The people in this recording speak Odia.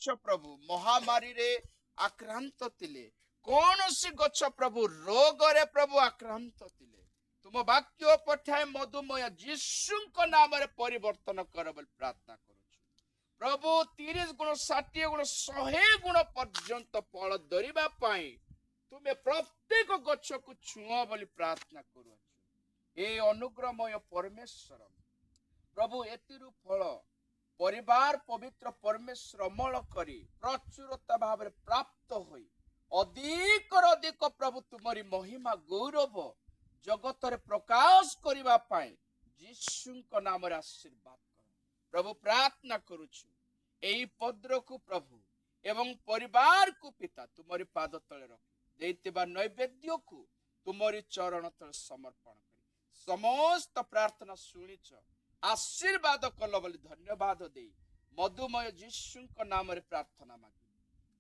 ଗଛ ପ୍ରଭୁ ମହାମାରୀରେ ଆକ୍ରାନ୍ତ ଥିଲେ, କୌଣସି ଗଛ ପ୍ରଭୁ ରୋଗରେ ପ୍ରଭୁ ଆକ୍ରାନ୍ତ ଥିଲେ, ତୁମ ବାକ୍ୟ ପଠାଇ ମଧୁମୟ ଯୀଶୁଙ୍କ ନାମରେ ପରିବର୍ତ୍ତନ କର ବୋଲି ପ୍ରାର୍ଥନା କରୁଛୁ ପ୍ରଭୁ। 30 ଗୁଣ, 60 ଗୁଣ, 100 ଗୁଣ ପର୍ଯ୍ୟନ୍ତ ଫଳ ଧରିବା ପାଇଁ ତୁମେ ପ୍ରତ୍ୟେକ ଗଛକୁ ଛୁଅଁ ବୋଲି ପ୍ରାର୍ଥନା କରୁଅଛୁ। ଏ ଅନୁଗ୍ରହମୟ ପରମେଶ୍ୱର ପ୍ରଭୁ, ଏଥିରୁ ଫଳ ପରିବାର ପବିତ୍ର ପରମେଶ୍ୱର ଅମଳ କରି ପ୍ରଚୁରତା ଭାବରେ ପ୍ରାପ୍ତ ହୋଇ ଅଧିକର ଅଧିକ ପ୍ରଭୁ ତୁମରି ମହିମା ଗୌରବ ଜଗତରେ ପ୍ରକାଶ କରିବା ପାଇଁ ଯୀଶୁଙ୍କ ନାମରେ ଆଶୀର୍ବାଦ କର ପ୍ରଭୁ। ପ୍ରାର୍ଥନା କରୁଛୁ, ଏଇ ପଦ୍ରକୁ ପ୍ରଭୁ ଏବଂ ପରିବାରକୁ ପିତା ତୁମରି ପାଦ ତଳେ ରଖି ଦେଇଥିବା ନୈବେଦ୍ୟକୁ ତୁମରି ଚରଣ ତଳେ ସମର୍ପଣ କରି ସମସ୍ତ ପ୍ରାର୍ଥନା ଶୁଣିଛ, ଆଶୀର୍ବାଦ କଲ ବୋଲି ଧନ୍ୟବାଦ ଦେଇ ମଧୁମୟ ଯୀଶୁଙ୍କ ନାମରେ ପ୍ରାର୍ଥନା ମାଗିଛୁ।